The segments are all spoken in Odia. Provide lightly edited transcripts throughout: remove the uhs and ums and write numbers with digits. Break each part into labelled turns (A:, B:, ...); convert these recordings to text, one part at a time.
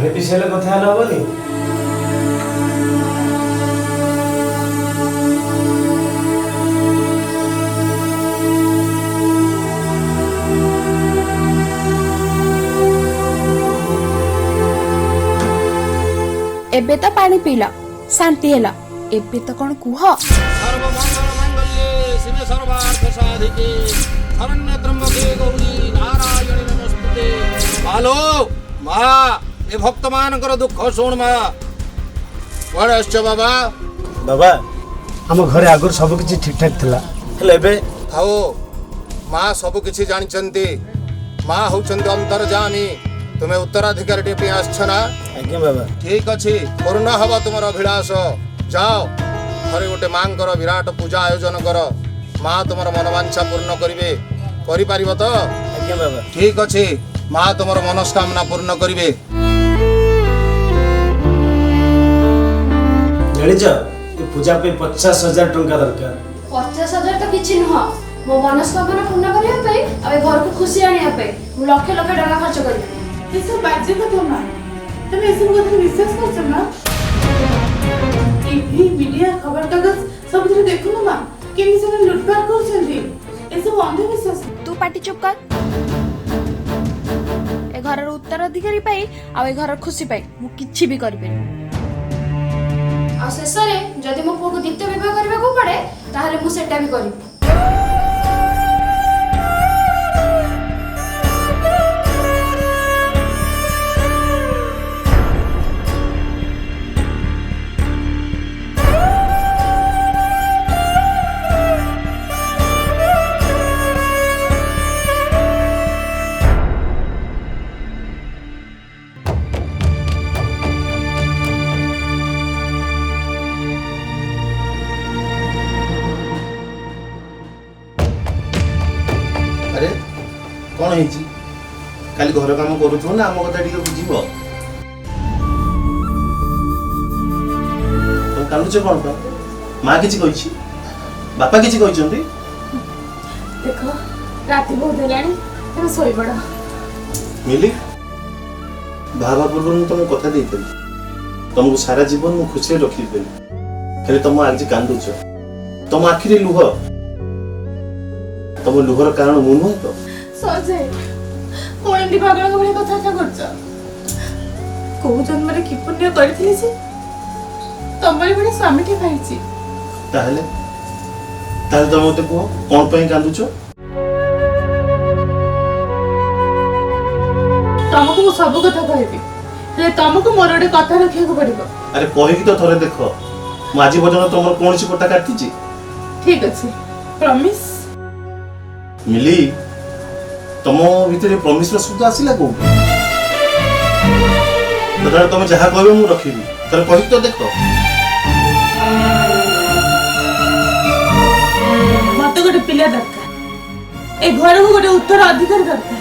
A: ପାଣି ପିଇ ସାରିଲେ କଥା ହେଲେ ହବନି?
B: ଏବେ ତ ପାଣି ପିଇଲ, ଶାନ୍ତି ହେଲା, ଏବେ ତ କଣ କୁହ?
C: ସର୍ବମଙ୍ଗଳ ମାଙ୍ଗଲ୍ୟେ ଶିବେ ସର୍ବାର୍ଥ ସାଧିକେ ଶରଣ୍ୟ ତ୍ରମ୍ବକେ ଗୌରୀ ନାରାୟଣୀ ନମସ୍ତୁତେ। ମାଲୋ ମା, ଏ ଭକ୍ତମାନଙ୍କର ଦୁଃଖ ଶୁଣ ମା। କୁଆଡ଼େ ଆସିଛ ବାବା?
A: ବାବା, ଆମ ଘରେ ଆଗରୁ ସବୁ କିଛି ଠିକ ଠାକ ଥିଲା, ହେଲେ ଏବେ
C: ଥାଉ, ମା ସବୁ କିଛି ଜାଣିଛନ୍ତି। ମା ହଉଛନ୍ତି ଅନ୍ତର୍ଯାମୀ। ତୁମେ ଉତ୍ତରାଧିକାରୀଟିଏ ପାଇଁ ଆସିଛ ନା?
A: ଆଜ୍ଞା ବାବା।
C: ଠିକ ଅଛି, ପୂର୍ଣ୍ଣ ହବ ତୁମର ଅଭିଳାଷ। ଯାଅ, ଘରେ ଗୋଟେ ମାଙ୍କର ବିରାଟ ପୂଜା ଆୟୋଜନ କର। ମା ତୁମର ମନବାଞ୍ଛା ପୂର୍ଣ୍ଣ କରିବେ। କରିପାରିବ ତ?
A: ଆଜ୍ଞା ବାବା।
C: ଠିକ ଅଛି, ମା ତୁମର ମନସ୍କାମନା ପୂର୍ଣ୍ଣ କରିବେ।
A: ଜାଣିଛ, ଏ ପୂଜା ପାଇଁ 50,000 ଟଙ୍କା ଦରକାର।
D: 50,000 ତ କିଛି ନୁହଁ। ମୋ ମନସ୍କାମନା ପୂର୍ଣ୍ଣ କରିବା ପାଇଁ ଆଉ ଏ ଘରକୁ ଖୁସି ଆଣିବା ପାଇଁ ମୁଁ ଲକ୍ଷ ଲକ୍ଷ ଟଙ୍କା ଖର୍ଚ୍ଚ କରିବି।
E: ଏସବୁ ବାଜେ କଥା ମା। ତମେ ଏସବୁ କଥାରେ ବିଶ୍ୱାସ କରୁଛ ମା? ଟିଭି, ମିଡିଆ, ଖବରକାଗଜ ସବୁଥିରେ ଦେଖୁନ ମା, କେମିତି ସେମାନେ ଲୁଟପାଟ କରୁଛନ୍ତି? ଏସବୁ ଅନ୍ଧବିଶ୍ୱାସ।
B: ତୁ ପାଟି ଚୁପ୍ କର। ଏ ଘରର ଉତ୍ତରାଧିକାରୀ ପାଇଁ ଆଉ ଏ ଘରର ଖୁସି ପାଇଁ ମୁଁ କିଛି ବି କରିପାରିବି।
D: ଆଉ ଶେଷରେ ଯଦି ମୋ ପୁଅକୁ ଦ୍ୱିତୀୟ ବିବାହ କରିବାକୁ ପଡେ, ତାହେଲେ ମୁଁ ସେଟା ବି କରିବି।
F: ଆରେ, କ'ଣ ହେଇଛି? ଖାଲି ଘର କାମ କରୁଥିବ ନା ଆମ କଥା ଟିକେ ବୁଝିବ? ତମେ କାନ୍ଦୁଛ କ'ଣ ପାଇଁ? ମା କିଛି କହିଛି? ବାପା କିଛି କହିଛନ୍ତି?
E: ଦେଖ, ରାତି ବହୁତ ହେଲାଣି, ତମେ ଶୋଇପଡ଼।
F: ମିଲି, ବାହା ହେବା ପୂର୍ବରୁ ମୁଁ ତମକୁ କଥା ଦେଇଥିଲି, ତମକୁ ସାରା ଜୀବନ ମୁଁ ଖୁସିରେ ରଖିଦେବି। ହେଲେ ତମ ଆଜି କାନ୍ଦୁଛ, ତମ ଆଖିରେ ଲୁହ। ତମ ଲୁହର କାରଣ ମୁଁ ନୁହେଁ ତ?
E: ସଞ୍ଜୟ, କଣ ଏମିତି ପାଗଳଙ୍କ ଭଳିଆ କଥାବାର୍ତ୍ତା କରୁଛ? କୋଉ ଜନ୍ମରେ କି ପୁଣ୍ୟ କରିଥିଲି ଯେ ତମରି ଭଳି ସ୍ୱାମୀଟି ପାଇଛି।
F: ତାହେଲେ ତମେ ମତେ କୁହ, କଣ ପାଇଁ କାନ୍ଦୁଛ?
E: ତମକୁ ମୁଁ ସବୁ କଥା କହିବି, ହେଲେ ତମକୁ ମୋର ଗୋଟେ କଥା ରଖିବାକୁ ପଡିବ।
F: ଆରେ, କହିକି ତ ଥରେ ଦେଖ। ମୁଁ ଆଜି ପର୍ଯ୍ୟନ୍ତ ତମର କୌଣସି କଥା କାଟିଛି?
E: ଠିକ ଅଛି, ପ୍ରମିସ୍?
F: ମିଲି, ତମ ଭିତରେ ପ୍ରମିସର ଶବ୍ଦ ଆସିଲା କୋଉଠୁ? ତାହେଲେ ତମେ ଯାହା କହିବ ମୁଁ ରଖିବି। ଥରେ କହିକି ତ ଦେଖ।
E: ମତେ ଗୋଟେ ପିଲା ଦରକାର, ଏ ଘରକୁ ଗୋଟେ ଉତ୍ତର ଅଧିକାର ଦରକାର।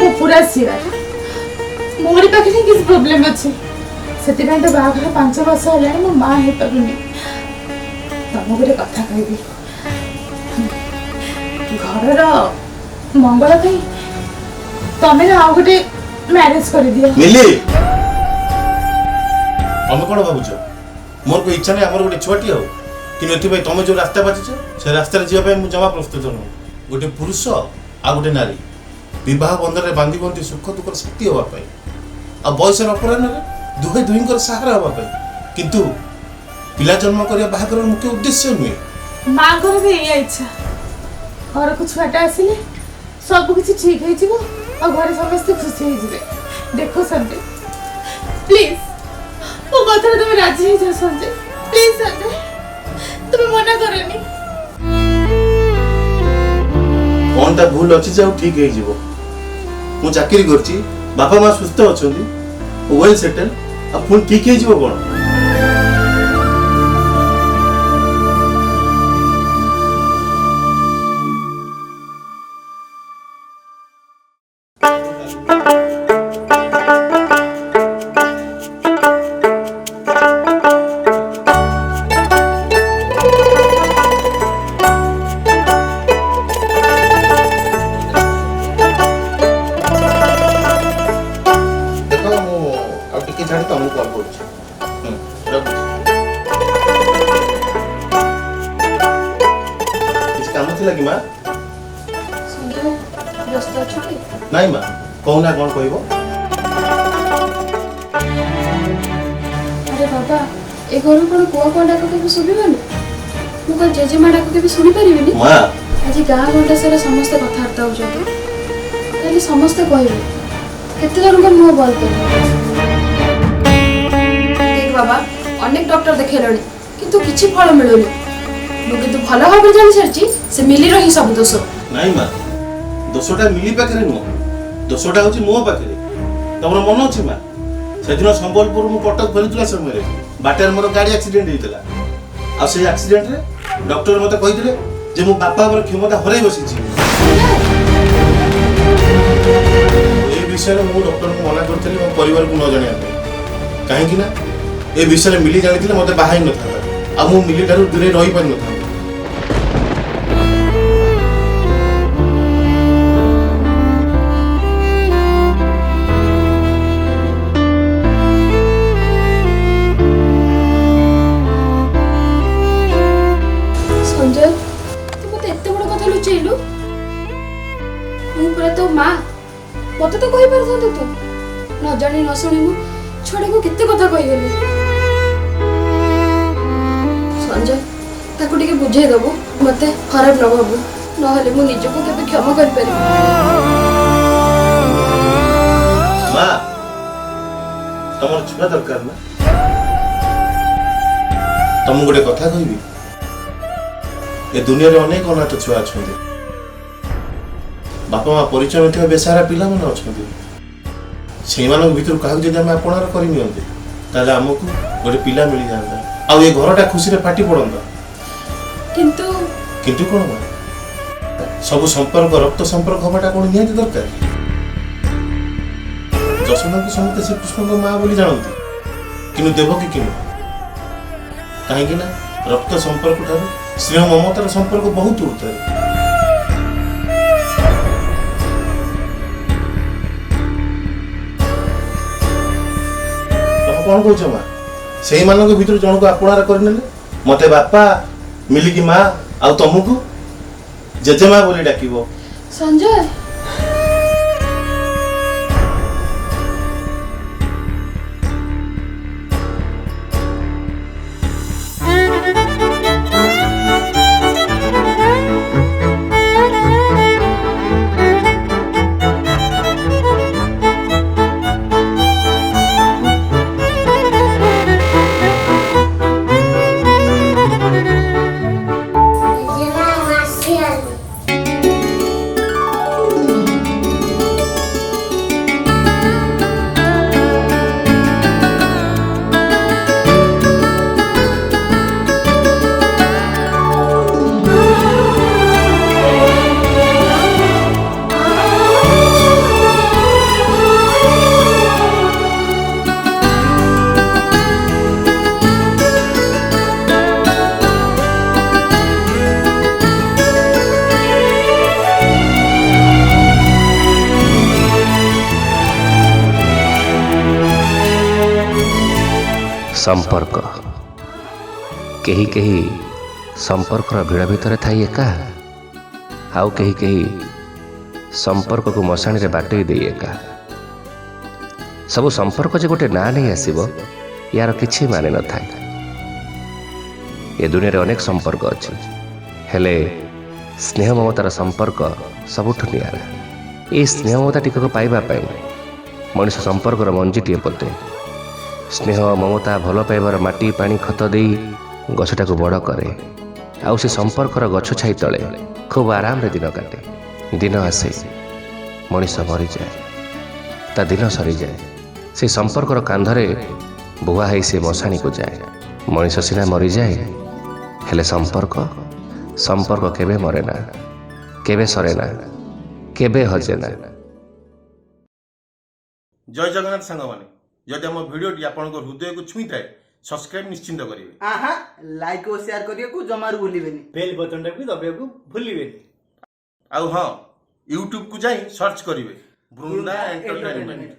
E: ମୁଁ ପୁରା ସିଓର ମୋରି ପାଖରେ କିଛି ପ୍ରୋବ୍ଲେମ ଅଛି। ସେଥିପାଇଁ ତ ବାହାଘର 5 ବର୍ଷ ହେଲାଣି, ମୋ ମା ହେଇପାରୁନି। ତମକୁ ଗୋଟେ କଥା କହିବି, ଘରର ମଙ୍ଗଳ ପାଇଁ ତମେ ନା ଆଉ ଗୋଟେ ମ୍ୟାରେଜ କରିଦିଅ।
F: ମିଲି, ତମେ କଣ ଭାବୁଛ, ମୋର કોઈ ଇଚ୍ଛା ନାହିଁ ଆମର ଗୋଟେ ଛୁଆଟି ହଉ? କିନ୍ତୁ ଏଥିପାଇଁ ତମେ ଯୋଉ ରାସ୍ତା ବାଛିଛ, ସେ ରାସ୍ତାରେ ଯିବା ପାଇଁ ମୁଁ ଜମା ପ୍ରସ୍ତୁତ ନୁହଁ। ଗୋଟେ ପୁରୁଷ ଆଉ ଗୋଟେ ନାରୀ ବିବାହ ବନ୍ଧନରେ ବାନ୍ଧି ହୁଅନ୍ତି ସୁଖ ଦୁଃଖର ସାଥୀ ହେବା ପାଇଁ, ଆଉ ବୟସର ଅପରାହ୍ନରେ ଦୁହେଁ ଦୁହିଁଙ୍କର ସାହାରା ହେବା ପାଇଁ। କିନ୍ତୁ ପିଲା ଜନ୍ମ କରିବା ବାହାଘରର ମୁଖ୍ୟ ଉଦ୍ଦେଶ୍ୟ ନୁହେଁ।
E: ମାଙ୍କର ବି ଏଇଆ ଇଚ୍ଛା, ଘରକୁ ଛୁଆଟା ଆସିଲେ ସବୁ କିଛି ଠିକ ହେଇଯିବ ଆଉ ଘରେ ସମସ୍ତେ ଖୁସି ହେଇଯିବେ। ଦେଖ ସଞ୍ଜୟ, ପ୍ଲିଜ ମୋ କଥାରେ ତମେ ରାଜି ହେଇଯାଅ। ସଞ୍ଜୟ, ପ୍ଲିଜ ସଞ୍ଜୟ, ତୁମେ ମନା କରନି।
F: କଣଟା ଭୁଲ ଅଛି ଯେ ଆଉ ଠିକ ହେଇଯିବ? ମୁଁ ଚାକିରି କରୁଛି, ବାପା ମା ସୁସ୍ଥ ଅଛନ୍ତି, ୱେଲ୍ ସେଟେଲ୍, ଆଉ ପୁଣି ଠିକ ହେଇଯିବ କଣ?
D: ସଞ୍ଜୟ, ବ୍ୟସ୍ତ ଅଛୁ କି?
F: ନାଇଁ ମା, କହୁନା, କ'ଣ କହିବ?
D: ଆରେ ବାବା, ଏ ଘରୁ କ'ଣ କୁଆ କୁଆ ଡାକ କେବେ ଶୁଭିବନି? ମୁଁ କ'ଣ ଜେଜେମା ଡାକ କେବେ ଶୁଣିପାରିବିନି?
F: ମା।
D: ଆଜି ଗାଁ ଗଣ୍ଡା ସାରା ସମସ୍ତେ କଥାବାର୍ତ୍ତା ହଉଛନ୍ତି। ତାହେଲେ ସମସ୍ତେ କହିବେ, କେତେ ଜଣଙ୍କ ମୁହଁ ବନ୍ଦ କରିବେ? ଦେଖ ବାବା, ଅନେକ ଡକ୍ଟର ଦେଖେଇଲଣି, କିନ୍ତୁ କିଛି ଫଳ ମିଳୁନି। ମୁଁ କିନ୍ତୁ ଭଲ ଭାବରେ ଜାଣିସାରିଛି, ସେ ମିଲିର ହିଁ ସବୁ ଦୋଷ।
F: ନାଇଁ ମା, ଦୋଷଟା ମିଲି ପାଖରେ ନୁହଁ, ଦୋଷଟା ହଉଛି ମୋ ପାଖରେ। ତମର ମନ ଅଛି ମା, ସେଦିନ ସମ୍ବଲପୁର ମୁଁ କଟକ ଫେରୁଥିଲା ସମୟରେ ବାଟରେ ମୋର ଗାଡ଼ି ଆକ୍ସିଡେଣ୍ଟ ହେଇଥିଲା। ଆଉ ସେଇ ଆକ୍ସିଡେଣ୍ଟରେ ଡକ୍ଟର ମତେ କହିଥିଲେ ଯେ ମୁଁ ବାପା ହେବାର କ୍ଷମତା ହରାଇ ବସିଛି। ଏ ବିଷୟରେ ମୁଁ ଡକ୍ଟରଙ୍କୁ ମନା କରିଥିଲି ମୋ ପରିବାରକୁ ନ ଜଣାଇବା ପାଇଁ, କାହିଁକି ନା ଏ ବିଷୟରେ ମିଲି ଜାଣିଥିଲେ ମତେ ବାହା ହେଇ ନଥାନ୍ତା ଆଉ ମୁଁ ମିଲି ଠାରୁ ଦୂରେଇ ରହିପାରିନଥାନ୍ତି।
D: ସଞ୍ଜୟ, ତୁ ମତେ ଏତେ ବଡ କଥା ଲୁଚେଇଲୁ। ମୁଁ ପୁରା ତୋ ମା, ମତେ ତ କହିପାରିଥାନ୍ତୁ ତୁ। ନ ଜାଣି ନ ଶୁଣି ମୁଁ ଛୁଆଟାକୁ କେତେ କଥା କହିଗଲି। ସଞ୍ଜୟ, ତାକୁ ଟିକେ ବୁଝେଇ ଦବୁ, ମତେ ଖରାପ ନ ଭାବୁ, ନହେଲେ ମୁଁ ନିଜକୁ କେବେ କ୍ଷମା କରିପାରିବି।
F: ମା, ତମର ଛୁଆ ଦରକାର ନା? ତମକୁ ଗୋଟେ କଥା କହିବି, ଏ ଦୁନିଆରେ ଅନେକ ଅନାଥ ଛୁଆ ଅଛନ୍ତି, ବାପା ମା ପରିଚୟ ନଥିବା ବେସାହାରା ପିଲାମାନେ ଅଛନ୍ତି। ସେଇମାନଙ୍କ ଭିତରୁ କାହାକୁ ଯଦି ଆମେ ଆପଣାର କରିନିଅନ୍ତେ, ତାହେଲେ ଆମକୁ ଗୋଟେ ପିଲା ମିଳିଯାଆନ୍ତା ଆଉ ଏ ଘରଟା ଖୁସିରେ ଫାଟି ପଡ଼ନ୍ତା।
D: କିନ୍ତୁ
F: କିନ୍ତୁ କ'ଣ ମା? ସବୁ ସମ୍ପର୍କ ରକ୍ତ ସମ୍ପର୍କ ହବାଟା କ'ଣ ନିହାତି ଦରକାର? ଯଶୋଦାଙ୍କୁ ସମସ୍ତେ ଶ୍ରୀକୃଷ୍ଣଙ୍କ ମା ବୋଲି ଜାଣନ୍ତି, କିନ୍ତୁ ଦେବକୀ କି ନୁହଁ। କାହିଁକି ନା ରକ୍ତ ସମ୍ପର୍କ ଠାରୁ ସ୍ନେହ ମମତାର ସମ୍ପର୍କ ବହୁତ ଉର୍ଦ୍ଧ୍ୱରେ। ତମେ କ'ଣ କହୁଛ ମା? ସେଇମାନଙ୍କ ଭିତରୁ ଜଣକୁ ଆପଣାର କରିନେଲେ ମତେ ବାପା, ମିଲିକି ମା, ଆଉ ତମକୁ ଜେଜେମା ବୋଲି ଡାକିବ।
D: ସଞ୍ଜୟ।
G: ଜେଜେମା, ଆସିଗଲି।
H: ସମ୍ପର୍କ। କେହି କେହି ସମ୍ପର୍କର ଭିଡ଼ ଭିତରେ ଥାଇ ଏକା, ଆଉ କେହି କେହି ସମ୍ପର୍କକୁ ମଶାଣିରେ ବାଟେଇ ଦେଇ ଏକା। ସବୁ ସମ୍ପର୍କ ଯେ ଗୋଟେ ନାଁ ନେଇ ଆସିବ, ୟାର କିଛି ମାନେ ନଥାଏ। ଏ ଦୁନିଆରେ ଅନେକ ସମ୍ପର୍କ ଅଛି, ହେଲେ ସ୍ନେହ ମମତାର ସମ୍ପର୍କ ସବୁଠୁ ନିଆରା। ଏହି ସ୍ନେହ ମମତା ଟିକକ ପାଇବା ପାଇଁ ମଣିଷ ସମ୍ପର୍କର ମଞ୍ଜିଟିଏ ପୋତେ। ସ୍ନେହ ମମତା ଭଲ ପାଇବାର ମାଟି ପାଣି ଖତ ଦେଇ ଗଛଟାକୁ ବଡ଼ କରେ, ଆଉ ସେ ସମ୍ପର୍କର ଗଛ ଛାଇ ତଳେ ଖୁବ୍ ଆରାମରେ ଦିନ କାଟେ। ଦିନ ଆସେ, ମଣିଷ ମରିଯାଏ, ତା ଦିନ ସରିଯାଏ। ସେ ସମ୍ପର୍କର କାନ୍ଧରେ ବୁହା ହେଇ ସେ ମଶାଣିକୁ ଯାଏ। ମଣିଷ ସିନା ମରିଯାଏ, ହେଲେ ସମ୍ପର୍କ କେବେ ମରେ ନା, କେବେ ସରେ ନା, କେବେ ହଜେ ନା।
F: ଜୟ ଜଗନ୍ନାଥ ସାଙ୍ଗମାନେ, ଯଦି ଆମ ଭିଡ଼ିଓଟି ଆପଣଙ୍କ ହୃଦୟକୁ ଛୁଇଁଥାଏ, ସବସ୍କ୍ରାଇବ ନିଶ୍ଚିନ୍ତ କରିବେ।
I: ଆହା, ଲାଇକ୍ ଓ ସେୟାର କରିବାକୁ ଜମାରୁ ଭୁଲିବେନି।
A: ବେଲ୍ ବଟନଟାକୁ ବି ଦବାଇବାକୁ ଭୁଲିବେନି।
F: ଆଉ ହଁ, ୟୁଟ୍ୟୁବକୁ ଯାଇ ସର୍ଚ୍ଚ କରିବେ ବୃନ୍ଦା ଏଣ୍ଟରଟେନମେଣ୍ଟ।